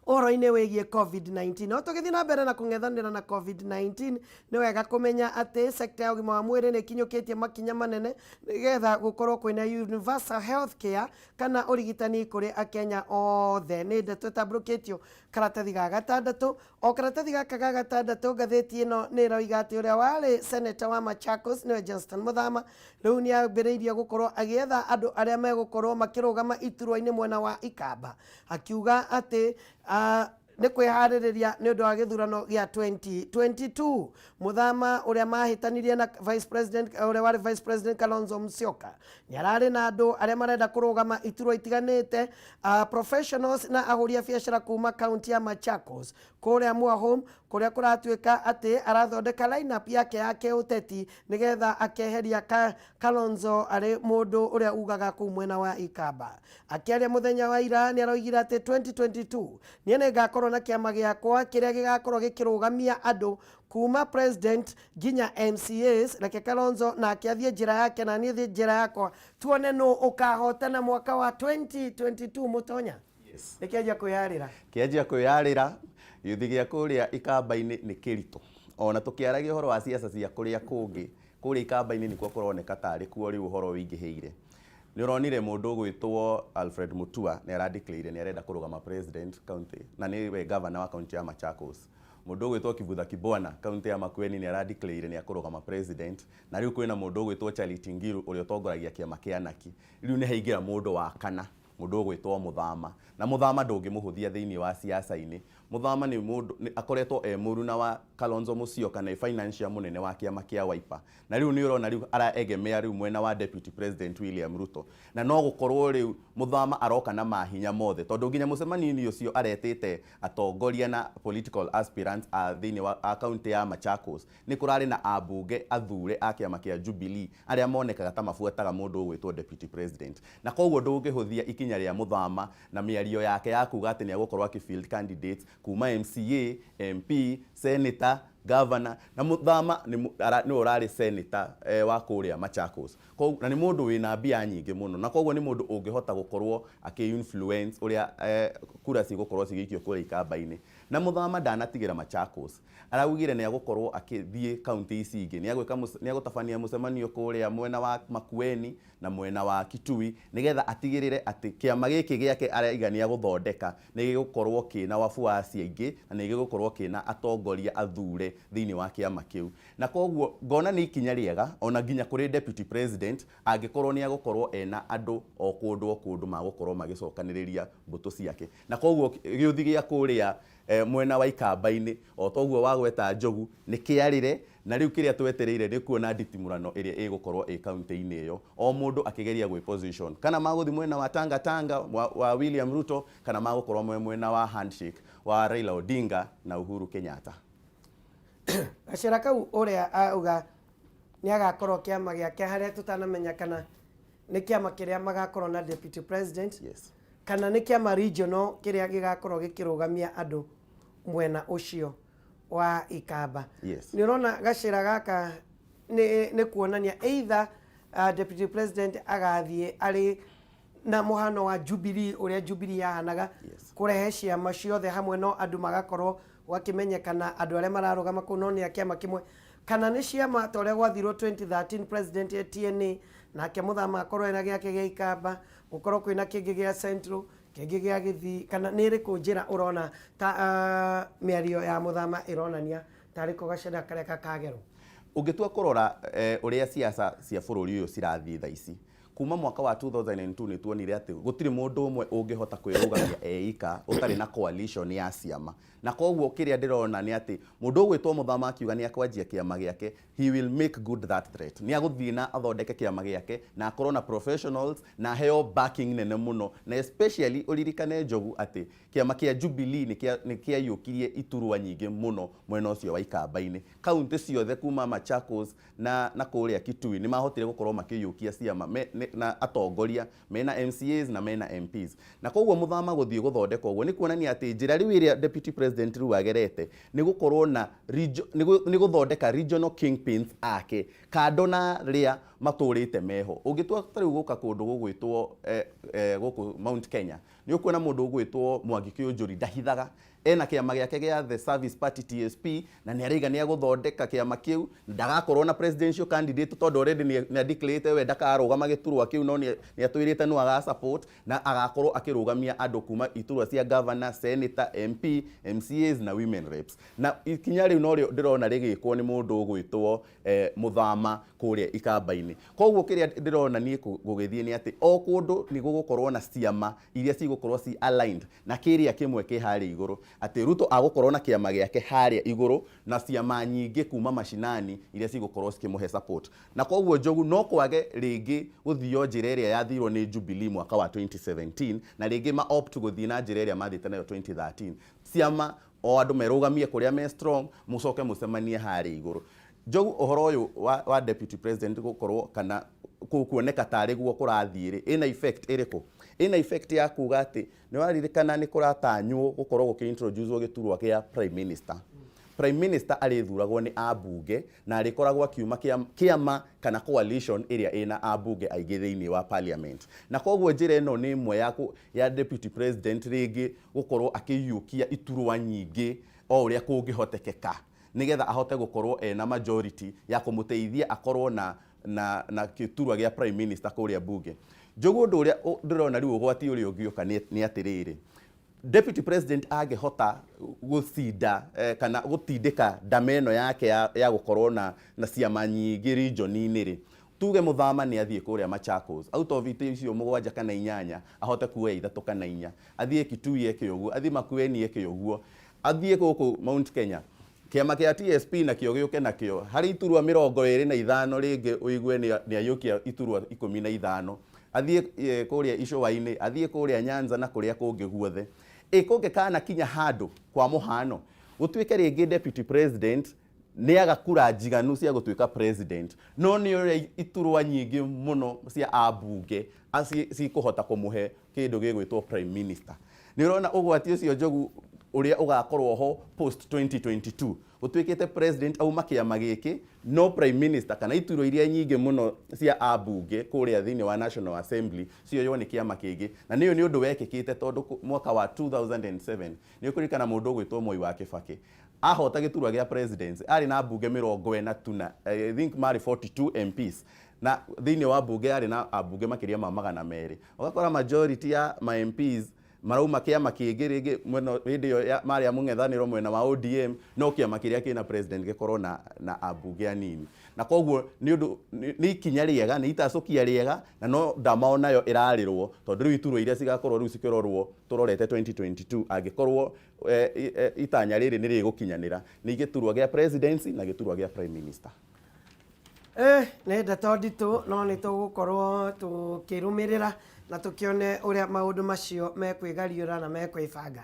ũhoro-inĩ wĩgiĩ COVID-19. No tũgĩthiĩ na mbere na kũng'ethanĩra na COVID-19, nĩ wega kũmenya atĩ sekta ya ũgima wa mwĩrĩ nĩ ĩkinyũkĩtie makinya manene nĩgetha gũkorwo kwĩna universal health care kana ũrigitani kũrĩ Akenya othe. Nĩ ndeto ĩtambũrũkĩtio karatathi ga gatandatũ. O karatathi gaka ga gatandatũ, ngathĩti ĩno nĩ ĩroiga atĩ ũrĩa warĩ senator wa Machakos, nĩwe Johnston Muthama, rĩu nĩ ambĩrĩirie gũkorwo agĩetha andũ arĩa megũkorwo makĩrũgama iturwa-inĩ mwena wa Ikamba, akiuga atĩ nĩ kwĩharĩrĩria nĩ ũndũ wa gĩthurano gĩa 2022. Muthama, ũrĩa mahĩtanirie na vice president, ũrĩa warĩ vice president Kalonzo Musyoka, nĩ ararĩ na andũ arĩa marenda kũrũgama iturwa itiganĩte, professionals na ahũri a biacara kuma kaunti ya Machakos kũrĩa Muahome, kũrĩa kũratuĩka atĩ arathondeka lineup yake ya kĩũteti nĩgetha akeheria Kalonzo arĩ mũndũ ũrĩa ugaga kũu mwena wa Ikamba. Akĩaria mũthenya wa ira, nĩ aroigire atĩ 2022 niĩ nĩ ngakorwo na kĩama gĩakwa kĩrĩa gĩgakorwo gĩkĩrũgamia andũ kuma president nginya MCAs. Reke Kalonzo nake athiĩ njĩra yake na niĩ thiĩ njĩra yakwa, tuone nũ ũkahotana mwaka wa 2022. Mũtonya nĩkĩanjia kwĩharĩra. Kĩanjia kwĩyarĩra. Gĩũthi gĩa kũrĩa Ikamba-inĩ nĩ kĩritũ. Ona tũkĩaragia ũhoro wa ciaca cia kũrĩa kũngĩ, kũrĩa Ikamba-inĩ nĩkuo kũroneka tarĩ kuo rĩu ũhoro wĩingĩhĩire. Nĩ ũronire mũndũ ũgwĩtwo Alfred Mutua nĩ aradeclare nĩ arenda kũrũgama president county, na nĩwe governor wa county ya Machakos. Mũndũ ũgwĩtwo Kivutha Kibwana, county ya Makueni, nĩ aradeclare nĩ akũrũgama president. Na rĩu kwĩna mũndũ ũgwĩtwo Charity Ngilu ũrĩa ũtongoragia kĩama kĩa Naki. Rĩu nĩ haingĩra mũndũ wa kana, mũndũ ũgwĩtwo Muthama. Na Muthama ndũngĩmũhũthia thĩinĩ wa siasa-inĩ. Muthama nĩ mũndũ akoretwo e mũruna wa Kalonzo Musyoka na financial mũnene wa kĩama kĩa Wiper. Na rĩu nĩ ũrona rĩu araegemea rĩu mwena wa Deputy President William Ruto, na no gũkorwo rĩu Muthama aroka na mahinya mothe, tondũ nginya mũcemanio-inĩ ũcio aretĩte atongoria na political aspirants a thĩinĩ wa a kaunti ya Machakos, nĩ kũrarĩ na ambunge athure a kĩama kĩa Jubilee arĩa monekaga ta mabuataga mũndũ ũgwĩtwo Deputy President. Na koguo ndũngĩhũthia ikinya rĩa Muthama na mĩario yake ya kuga atĩ nĩ egũkorwo akĩ field candidates kuma MCA, MP, senator, governor. Na Muthama nĩwe ũrarĩ senator wa kũrĩa Machakos. Na nĩ mũndũ wĩna mbia nyingĩ mũno, na koguo nĩ mũndũ ũngĩhota gũkorwo akĩ influence ũrĩa kura cigũkorwo cigĩikio kũrĩa Ikamba-inĩ. Na Muthama ndanatigĩra Machakos, araugire nĩ agũkorwo akĩthiĩ kaunti ici ingĩ, nĩ agũtabania mũcemanio kũrĩa mwena wa Makueni na mwena wa Kitui, nĩgetha atigĩrĩre atĩ kĩama gĩkĩ gĩake araiga nĩ agũthondeka nĩ gĩgũkorwo kĩna wafuasi aingĩ na nĩ gĩgũkorwo kĩna atongoria athure thĩinĩ wa kĩama kĩu. Na koguo ngona nĩ ikinya rĩega ona nginya kũrĩ Deputy President, angĩkorwo nĩ agũkorwo ena andũ o kũndũ o kũndũ magũkorwo magĩcokanĩrĩria mbũtũ ciake. Na koguo gĩũthi gĩa kũrĩa mwena wa Ikamba-inĩ, o toguo wagweta Njogu, nĩ kĩarĩre. Na rĩu kĩrĩa twetereire nĩ kuona nditimũrano ĩrĩa ĩgũkorwo ĩ kaunti-inĩ ĩyo, o mũndũ akĩgeria gwĩ position, kana magũthiĩ mwena wa Tanga Tanga wa William Ruto, kana magũkorwo me mwena wa handshake wa Raila Odinga na Uhuru Kenyatta. Gacĩra kau ũrĩa auga nĩ agakorwo kĩama gĩake, harĩa tũtanamenya kana nĩ kĩama kĩrĩa magakorwo na Deputy President kana nĩ kĩama regional kĩrĩa gĩgakorwo gĩkĩrũgamia andũ mwena ũcio wa Ikamba. Nĩ ũrona gacĩra gaka nĩ kuonania either Deputy President agathiĩ arĩ na mũhano wa Jubilee, ũrĩa Jubilee yahanaga, kũrehe ciama ciothe hamwe, no andũ magakorwo gwakĩmenyekana andũ arĩa mararũgama kũu no nĩ a kĩama kĩmwe, kana nĩ ciama ta ũrĩa gwathirwo 2013, president ya TNA, nake Muthama akorwo ena gĩake gĩa Ikamba. Gũkorwo kwĩna kĩngĩ gĩa Central, kĩngĩ gĩa Gĩthii, kana nĩ ĩrĩkũ njĩra ũrona ta mĩario ya Mũthama ĩronania tarĩ ko gacĩra karĩa gakagerwo? Ũngĩtua kũrora ũrĩa siasa cia bũrũri ũyũ cirathiĩ thaa ici, kuma mwaka wa 2002 nĩ tuonire atĩ gũtirĩ mũndũ ũmwe ũngĩhota kwĩrũgamia eika ũtarĩ na coalition ya ciama. Na koguo kĩrĩa ndĩrona nĩ atĩ mũndũ ũgwĩtwo Mũthama akiuga nĩ akwanjia kĩama gĩake, he will make good that threat. Nĩ agũthiĩ na athondeke kĩama gĩake na akorwo na professionals na aheo backing nene mũno, na especially ũririkane, Njogu, atĩ kĩama kĩa Jubilee nĩ kĩaiyũkirie iturwa nyingĩ mũno mwena ũcio wa Ikamba-inĩ. Kaunti ciothe kuma Machakos na kũrĩa Kitui nĩ mahotire gũkorwo makĩiyũkia ciama na atongoria mena MCAs na mena MPs. Na koguo Mũthama gũthiĩ gũthondeka ũguo nĩ kuonania atĩ njĩra rĩu ĩrĩa deputy president rĩu agerete nĩ gũkorwo na nĩ gũthondeka regional kingpins ake kando na rĩa matũrĩte meho. Ũngĩtua ta rĩu gũka kũndũ gũgwĩtwo gũkũ Mount Kenya, nĩ ũkuona mũndũ ũgwĩtwo Mwangi Kĩũnjũri ndahithaga, ena kĩama gĩake gĩa The Service Party, TSP, na nĩ araiga nĩ agũthondeka kĩama kĩu, ndagakorwo na presidential candidate tondũ already nĩ adeclarete we ndakarũgama gĩturwa kĩu, no nĩ atwĩrĩte no aga support na agakorwo akĩrũgamia andũ kuma iturwa cia governor, senator, MP, MCAs na women reps. Na ikinya rĩu norĩo ndĩrona rĩgĩkwo nĩ mũndũ ũgwĩtwo Mũthama kũrĩa Ikamba-inĩ. Koguo kĩrĩa ndĩrona niĩ gũgĩthiĩ nĩ atĩ o kũndũ nĩ gũgũkorwo na ciama iria cigũkorwo ci aligned na kĩrĩa kĩmwe kĩ harĩa igũrũ, atĩ Ruto agũkorwo na kĩama gĩake harĩa igũrũ na ciama nyingĩ kuma mashinani iria cigũkorwo cikĩmũhe support. Na koguo, Njogu, no kwage rĩngĩ gũthio njĩra ĩrĩa yathirwo nĩ Jubilee mwaka wa 2017, na rĩngĩ ma opt gũthiĩ na njĩra ĩrĩa mathiĩte nayo 2013, ciama o andũ merũgamie kũrĩa me strong, mũcoke mũcemanie harĩa igũrũ. Njogu, ũhoro ũyũ wa deputy president gũkorwo kana kuoneka tarĩ guo kũrathiĩ rĩ, ĩna effect ĩrĩkũ? Ĩna effect ya kuga atĩ nĩ waririkana nĩ kũratanywo gũkorwo gũkĩ-introduce gĩturwa kĩa prime minister. Prime minister arĩthuragwo nĩ ambunge na arĩkoragwo akiuma kĩama kana coalition ĩrĩa ĩna ambunge aingĩ thĩinĩ wa parliament. Na koguo njĩra ĩno nĩ ĩmwe ya deputy president rĩngĩ gũkorwo akĩiyũkia iturwa nyingĩ o ũrĩa kũngĩhotekeka, nĩgetha ahote gũkorwo ena majority ya kũmũteithia akorwo na gĩturwa gĩa prime minister kũrĩa bunge. Njogu, ũndũ ũrĩa ndĩrona rĩu ũgwati ũrĩa ũngĩũka nĩ atĩrĩrĩ, deputy president angĩhota gũcinda kana gũtindĩka ndama ĩno yake ya gũkorwo na ciama nyingĩ region-inĩ rĩ, tuge Mũthama nĩ athiĩ kũrĩa Machakos, out of itĩ icio mũgwanja kana inyanya ahote kuoya ithatũ kana inya, athiĩ Kitui eke ũguo, athiĩ Makueni eke ũguo, athiĩ gũkũ Mount Kenya kĩama kĩa TSP nakĩo gĩũke nakĩo harĩ iturwa 25, rĩngĩ ũigue nĩ aiyũkia iturwa 15, athiĩ kũrĩa icũa-inĩ, athiĩ kũrĩa Nyanza na kũrĩa kũngĩ guothe. Ĩ kũngĩkana kinya handũ, kwa mũhano, gũtuĩke rĩngĩ deputy president nĩ aga kura njiganu cia gũtuĩka president, no nĩ ũrĩa iturwa nyingĩ mũno cia ambunge cikũhota kũmũhe kĩndũ gĩgwĩtwo prime minister, nĩ ũrona ũgwati ũcio, Njogu, ũrĩa ũgakorwo ho post 2022, gũtuĩkĩte president auma kĩama gĩkĩ, no prime minister kana iturwa iria nyingĩ mũno cia ambunge kũrĩa thĩinĩ wa National Assembly cioywo nĩ kĩama kĩngĩ? Na nĩyo nĩ ũndũ wekĩkĩte, tondũ mwaka wa 2007 nĩ ũkũririkana mũndũ ũgwĩtwo Moi wa Kĩbakĩ ahota gĩturwa gĩa presidency arĩ na mbunge 40 tu, na I think marĩ 42 MPs, na thĩinĩ wa mbunge yarĩ na ambunge makĩria ma 200. Ũgakora majority ya ma MPs marauma kĩama kĩngĩ, rĩngĩ mwena hĩndĩ ĩyo marĩ a mũng'ethanĩro mwena wa ODM, no kĩama kĩrĩa kĩna president gĩkorwo na ambunge anini. Na koguo nĩ ũndũ nĩ ikinya rĩega, nĩ itacũkia rĩega, na no ndama onayo ĩrarĩrwo, tondũ rĩu iturwa iria cigakorwo rĩu cikĩrorwo tũrorete 2022, angĩkorwo itanya rĩrĩ nĩ rĩgũkinyanĩra, nĩ gĩturwa gĩa presidency na gĩturwa gĩa prime minister. Nĩ ndeto nditũ, no nĩ tũgũkorwo tũkĩrũmĩrĩra na tũkĩone ũrĩa maũndũ macio mekwĩgariũra na mekwĩbanga.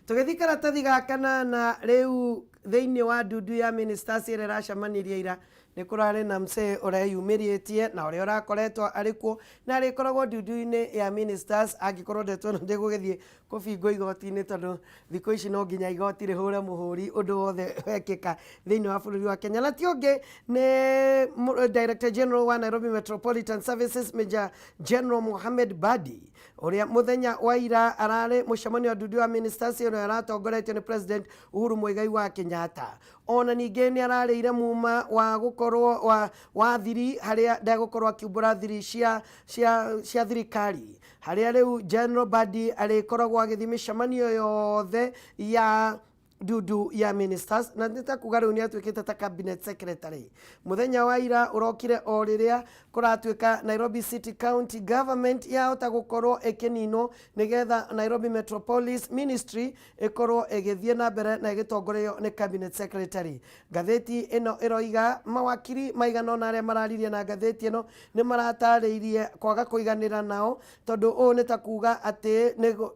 Tũgĩthiĩ karatathi ga kanana rĩu, thĩinĩ wa ndundu ya ministers ĩrĩa ĩracemanirie ira, nĩ kũrarĩ na msee ũreyumĩrĩtie na ũrĩa ũrakoretwo arĩ kuo na arĩkoragwo ndundu-inĩ ya ministers, angĩkorwo ndeto ĩno ndĩgũgĩthiĩ kũbingwo igoti-inĩ, tondũ thikũ ici no nginya igoti rĩhũre mũhũri ũndũ wothe wekĩka thĩinĩ wa bũrũri wa Kenya. Na ti ũngĩ nĩ Director General wa Nairobi Metropolitan Services, Major General Mohamed Badi, ũrĩa mũthenya wa ira ararĩ mũcemanio wa ndundu wa ministers ũrĩa ũratongoretio nĩ President Uhuru Muigai wa Kenyatta. Ona ningĩ nĩ ararĩire muma wa gũkorwo gũkorwo wa, wa thiri harĩa ndegũkorwo akiumbũra thiri cia, cia, cia thirikari harĩa rĩu General Badi arĩkoragwo agĩthiĩ mĩcemanio yothe ya ndundu ya ministers na nĩ ta kuga rĩu nĩ atuĩkĩte ta cabinet secretary. Mũthenya wa ira ũrokire o rĩrĩa kũratuĩka Nairobi City County Government yahota gũkorwo ĩkĩninwo nĩgetha Nairobi Metropolis Ministry ĩkorwo ĩgĩthiĩ na mbere na ĩgĩtongorio nĩ cabinet secretary. Ngathĩti ĩno ĩroiga mawakiri maigana ũna arĩa mararirie na ngathĩti ĩno nĩ maratarĩirie kwaga kũiganĩra nao tondũ ũũ nĩ ta kuga atĩ nĩ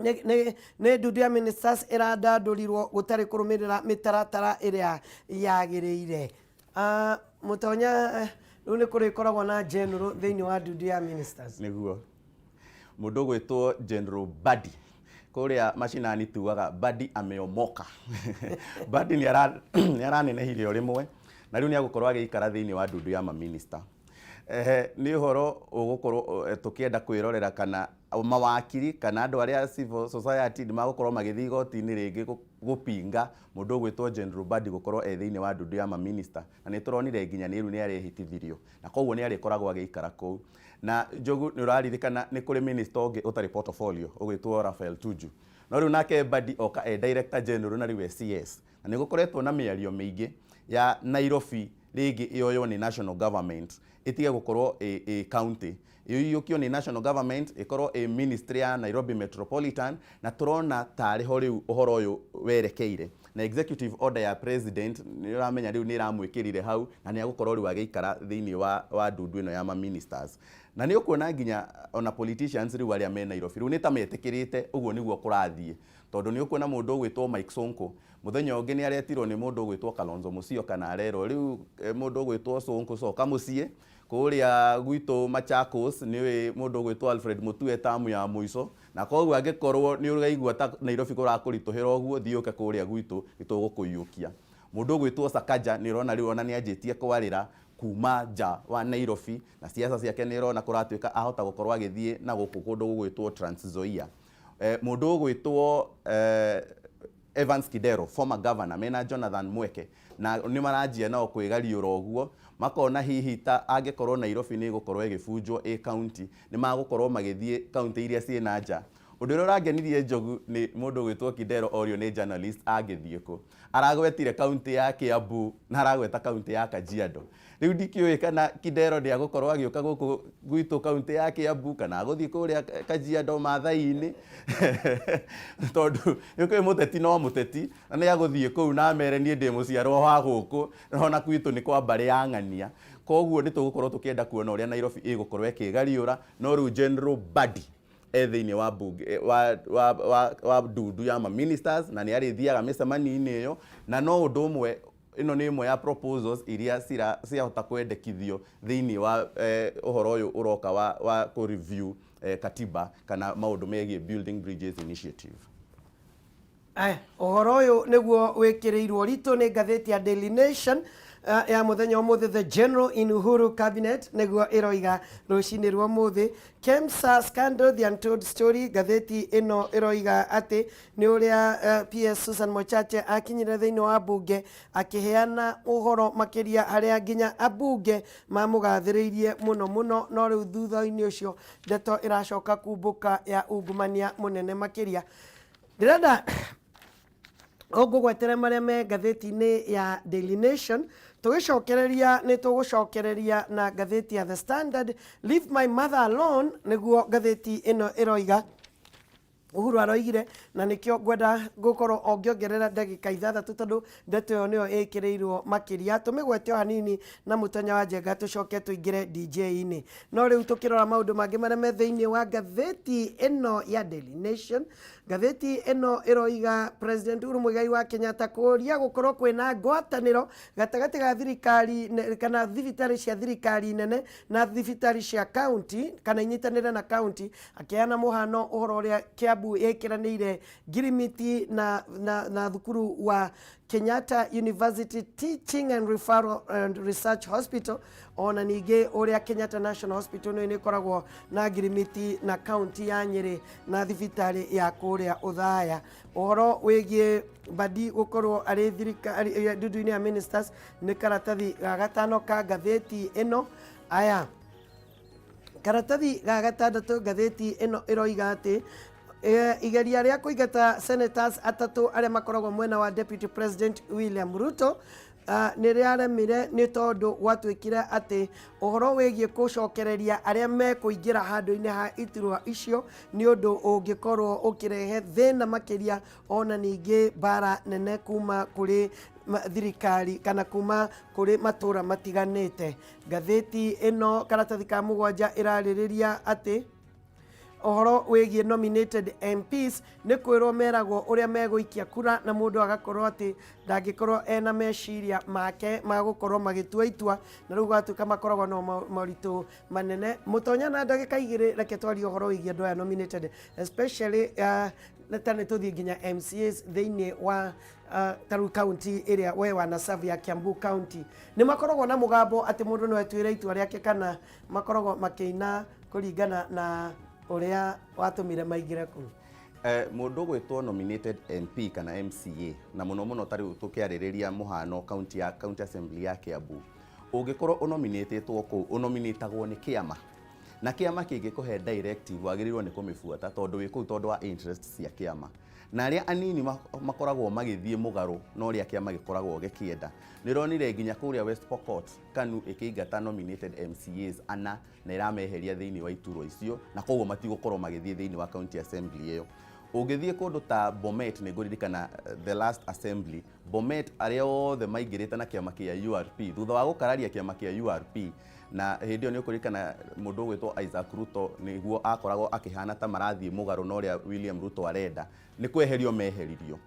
nĩ- nĩ nĩ ndundu ya ministers ĩrandandũrirwo gũtarĩ kũrũmĩrĩra mĩtaratara ĩrĩa yagĩrĩire. Ah, mũtonya rĩu nĩ kũrĩkoragwo na general thĩinĩ wa ndundu ya ministers. Nĩguo mũndũ ũgwĩtwo General Badi kũrĩa macinani tugaga Badi ameomoka. Badi nĩ aranenehire o rĩmwe na rĩu nĩ agũkorwo agĩikara thĩinĩ wa ndundu ya maminista. Nĩ ũhoro ũgũkorwo tũkĩenda kwĩrorera kana mawakiri kana andũ arĩa civil society nĩ magũkorwo magĩthiĩ igoti-inĩ rĩngĩ gũpinga mũndũ ũgwĩtwo General Badi gũkorwo e thĩinĩ wa ndundu ya maminista, na nĩ tũronire nginya nĩ rĩu nĩ arehĩtithirio na koguo nĩ arĩkoragwo agĩikara kũu. Na Njogu, nĩ ũraririkana nĩ kũrĩ minister ũngĩ ũtarĩ portfolio ũgwĩtwo Raphael Tuju, no rĩu nake Badi oka e director general na rĩu e CS, na nĩ gũkoretwo na mĩario mĩingĩ ya Nairobi rĩngĩ ĩoywo nĩ national government ĩtige gũkorwo ĩ, ĩ county, ĩiyũkio nĩ national government ĩkorwo ĩ ministry ya Nairobi Metropolitan, na tũrona tarĩ ho rĩu ũhoro ũyũ werekeire. Na executive order ya president nĩ ũramenya rĩu nĩ ĩramwĩkĩrire hau na nĩ agũkorwo rĩu agĩikara thĩinĩ wa ndundu ĩno ya ma-ministers. Na nĩ ũkuona nginya ona politicians rĩu arĩa me Nairobi rĩu nĩ ta metĩkĩrĩte ũguo nĩguo kũrathiĩ, tondũ nĩ ũkuona mũndũ ũgwĩtwo Mike Sonko mũthenya ũngĩ nĩ aretirwo nĩ mũndũ ũgwĩtwo Kalonzo Musyoka na arerwo rĩu mũndũ ũgwĩtwo Sonko coka mũciĩ kũrĩa gwitũ Machakos. Nĩ mũndũ ũgwĩtwo Alfred Mutue tamu ya mũico, na koguo angĩkorwo nĩ ũraigua ta Nairobi kũrakũritũhĩra ũguo, thiĩ ũke kũrĩa gwitũ nĩ tũgũkũiyũkia. Mũndũ ũgwĩtwo Sakaja nĩ ũrona rĩu ona nĩ anjĩtie kwarĩra kuma nja wa Nairobi na siasa ciake nĩ ũrona kũratuĩka ahota gũkorwo agĩthiĩ na gũkũ kũndũ gũgwĩtwo Trans Nzoia. Mũndũ ũgwĩtwo Evans Kidero, former governor, mena Jonathan Mweke na nĩ maranjia nao kwĩgariũra ũguo makona hihi ta angĩkorwo Nairobi nĩ ĩgũkorwo ĩgĩbunjwo ĩ county, nĩ magũkorwo magĩthiĩ county iria ciĩ na nja. Ũndũ ũrĩa ũrangenirie, Njogu, nĩ mũndũ ũgwĩtwo Kidero orio nĩ journalist angĩthiĩ kũ, aragwetire county ya Kiambu na aragweta county ya Kajiado. Rĩu ndikĩũĩ kana Kidero nĩ agũkorwo agĩũka gũkũ gwitũ county ya Kiambu kana agũthiĩ kũrĩa Kajiado Maathai-inĩ, tondũ nĩ kwĩ mũteti no mũteti na nĩ agũthiĩ kũu na mere niĩ ndĩ mũciarwo wa gũkũ ona gwitũ nĩ kwa mbarĩ ya ng'ania. Koguo nĩ tũgũkorwo tũkĩenda kuona ũrĩa Nairobi ĩgũkorwo ĩkĩgariũra. No rĩu General Badi e thĩinĩ wa bunge wa ndundu ya ma-ministers na nĩ arĩthiaga mĩcemanio-inĩ ĩyo, na no ũndũ ũmwe ĩno nĩ ĩmwe ya proposals iria ciahota kwendekithio thĩinĩ wa ũhoro ũyũ ũroka wa kũ review katiba kana maũndũ megiĩ Building Bridges Initiative. Aya, ũhoro ũyũ nĩguo wĩkĩrĩirwo ritũ nĩ ngathĩti ya Daily Nation ya mũthenya ũmũthĩ. "The General in Uhuru Cabinet" nĩguo ĩroiga rũcinĩ rwa ũmũthĩ. "KEMSA scandal: the untold story", ngathĩti ĩno ĩroiga atĩ nĩ ũrĩa PS Susan Mochache akinyire thĩinĩ wa bunge akĩheana ũhoro makĩria harĩa nginya ambunge mamũgathĩrĩirie mũno mũno, no rĩu thutha-inĩ ũcio ndeto ĩracoka kumbũka ya ungumania mũnene makĩria. Ndĩrenda ũngũgwetere marĩa me ngathĩti-inĩ ya Daily Nation. Tũgĩcokereria nĩ tũgũcokereria na ngathĩti ya The Standard. "Leave my mother alone" nĩguo ngathĩti ĩno ĩroiga Uhuru aroigire, na nĩkĩo ngwenda gũkorwo ongĩongerera ndagĩka 6 tondũ ndeto ĩyo nĩyo ĩkĩrĩirwo makĩria. Tũmĩgwete o hanini na mũtonya wa njenga tũcoke tũingĩre DJ-inĩ. No rĩu tũkĩrora maũndũ mangĩ marĩa me thĩinĩ wa ngathĩti ĩno ya Daily Nation, ngathĩti ĩno ĩroiga President Uhuru Muigai wa Kenyatta kũria gũkorwo kwĩna ngwatanĩro gatagatĩ ga thirikari kana thibitarĩ cia thirikari nene na thibitarĩ cia county kana inyitanĩre na county, akĩheana mũhano ũhoro ũrĩa Kiambu Kiambu ĩkĩranĩire ngirimiti na, na, na thukuru wa Kenyatta University Teaching and Referral and Research Hospital. Ona ningĩ ũrĩa Kenyatta National Hospital nĩ ĩkoragwo na ngirimiti na kaunti ya Nyĩrĩ na thibitarĩ ya kũrĩa Ũthaya. Ũhoro wĩgiĩ Mbadi gũkorwo arĩ thirikari ndundu-inĩ ya ministers nĩ karatathi ga gatano ka ngathĩti ĩno. Aya, karatathi ga gatandatũ ngathĩti ĩno ĩroiga atĩ igeria rĩa kũingata senators atatũ arĩa makoragwo mwena wa Deputy President William Ruto nĩ rĩaremire, nĩ tondũ gwatuĩkire atĩ ũhoro wĩgiĩ gũcokereria arĩa mekũingĩra handũ-inĩ ha iturwa icio nĩ ũndũ ũngĩkorwo ũkĩrehe thĩna makĩria, ona ningĩ mbara nene kuma kũrĩ thirikari kana kuma kũrĩ matũra matiganĩte. Ngathĩti ĩno karatathi ka mũgwanja ĩrarĩrĩria atĩ ũhoro wĩgiĩ nominated MPs nĩ kwĩrwo meragwo ũrĩa megũikia kura, na mũndũ agakorwo atĩ ndangĩkorwo ena meciria make ma gũkorwo magĩtua itua, na rĩu gwatuĩka makoragwo na moritũ manene. Mũtonya na ndagĩka 2, reke twarie ũhoro wĩgiĩ andũ aya nominated, especially ta nĩ tũthiĩ nginya MCAs thĩinĩ wa ta rĩu county ĩrĩa we wanaserve ya Kiambu County. Nĩ makoragwo na mũgambo atĩ mũndũ no etuĩre itua rĩake, kana makoragwo makĩina kũringana na ũrĩa watũmire maingĩre kũu? Mũndũ ũgwĩtwo nominated MP kana MCA, na mũno mũno ta rĩu tũkĩarĩrĩria mũhano county ya county assembly ya Kiambu, ũngĩkorwo ũnominĩtĩtwo kũu, ũnominĩtagwo nĩ kĩama, na kĩama kĩngĩkũhe directive wagĩrĩirwo nĩ kũmĩbuata, tondũ wĩ kũu tondũ wa interest cia kĩama. Na arĩa anini makoragwo magĩthiĩ mũgarũ na ũrĩa kĩama gĩkoragwo gĩkĩenda. Nĩ ũronire nginya kũrĩa West Pokot, KANU ĩkĩingata nominated MCAs ana na ĩrameheria thĩinĩ wa iturwa icio, na koguo matigũkorwo magĩthiĩ thĩinĩ wa county assembly ĩyo. Ũngĩthiĩ kũndũ ta Bomet, nĩ ngũririkana the last assembly, Bomet arĩa othe maingĩrĩte na kĩama kĩa URP, thutha wa gũkararia kĩama kĩa URP, na hĩndĩ ĩyo nĩ ũkũririkana mũndũ ũgwĩtwo Isaac Ruto nĩguo akoragwo akĩhana ta marathiĩ mũgarũ na ũrĩa William Ruto arenda, nĩ kweherio meheririo.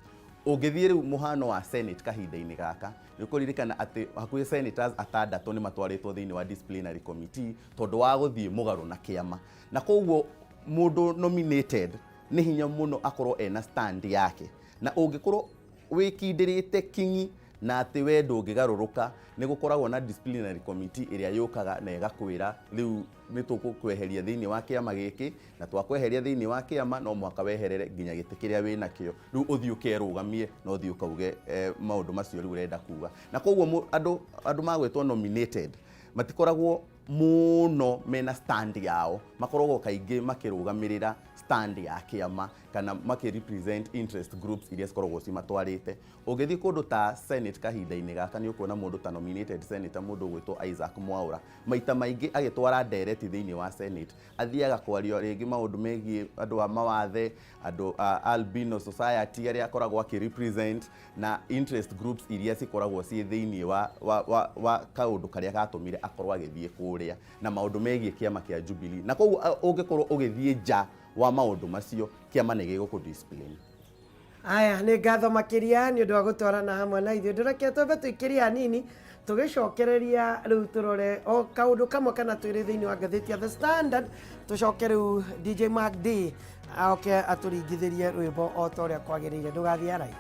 Ũngĩthiĩ rĩu mũhano wa Senate kahinda-inĩ gaka, nĩ ũkũririkana atĩ hakuhĩ senators atandatũ nĩ matwarĩtwo thĩinĩ wa disciplinary committee tondũ wa gũthiĩ mũgarũ na kĩama. Na koguo mũndũ nominated nĩ hinya mũno akorwo ena stand yake, na ũngĩkorwo wĩkindĩrĩte kinyi na atĩ we ndũngĩgarũrũka, nĩ gũkoragwo na disciplinary committee ĩrĩa yũkaga na ĩgakwĩra, rĩu nĩ tũgũkweheria thĩinĩ wa kĩama gĩkĩ, na twakweheria thĩinĩ wa kĩama no mũhaka weherere nginya gĩtĩ kĩrĩa wĩ nakĩo, rĩu ũthiĩ ũkerũgamie na ũthiĩ ũkauge maũndũ macio rĩu ũrenda kuga. Na koguo andũ magwĩtwo nominated matikoragwo mũno mena stand yao, makoragwo kaingĩ makĩrũgamĩrĩra stand ya kĩama kana makĩ-represent interest groups iria cikoragwo cimatwarĩte. Ũngĩthiĩ kũndũ ta Senate kahinda-inĩ gaka, nĩ ũkuona mũndũ ta nominated senator, mũndũ ũgwĩtwo Isaac Mwaura, maita maingĩ agĩtwara ndereti thĩinĩ wa Senate athiaga kwaria rĩngĩ maũndũ megiĩ andũ a mawathe, andũ a albino society arĩa akoragwo akĩ-represent, na interest groups iria cikoragwo ciĩ thĩinĩ wa kaũndũ karĩa gatũmire akorwo agĩthiĩ kũrĩa, na maũndũ megiĩ kĩama kĩa Jubilee. Na koguo ũngĩkorwo ũgĩthiĩ nja wa maũndũ macio, kĩama nĩ gĩgũkũ discipline. Aya, nĩ ngatho makĩria nĩ ũndũ wa gũtwarana hamwe na ithuĩ. Ndũreke twambe tũikĩrie hanini, tũgĩcokereria rĩu tũrore o kaũndũ kamwe kana twĩrĩ thĩinĩ wa ngathĩti ya The Standard, tũcoke rĩu DJ Mark D aoke atũringithĩrie rwĩmbo o ta ũrĩa kwagĩrĩire. Ndũgathiĩ arai.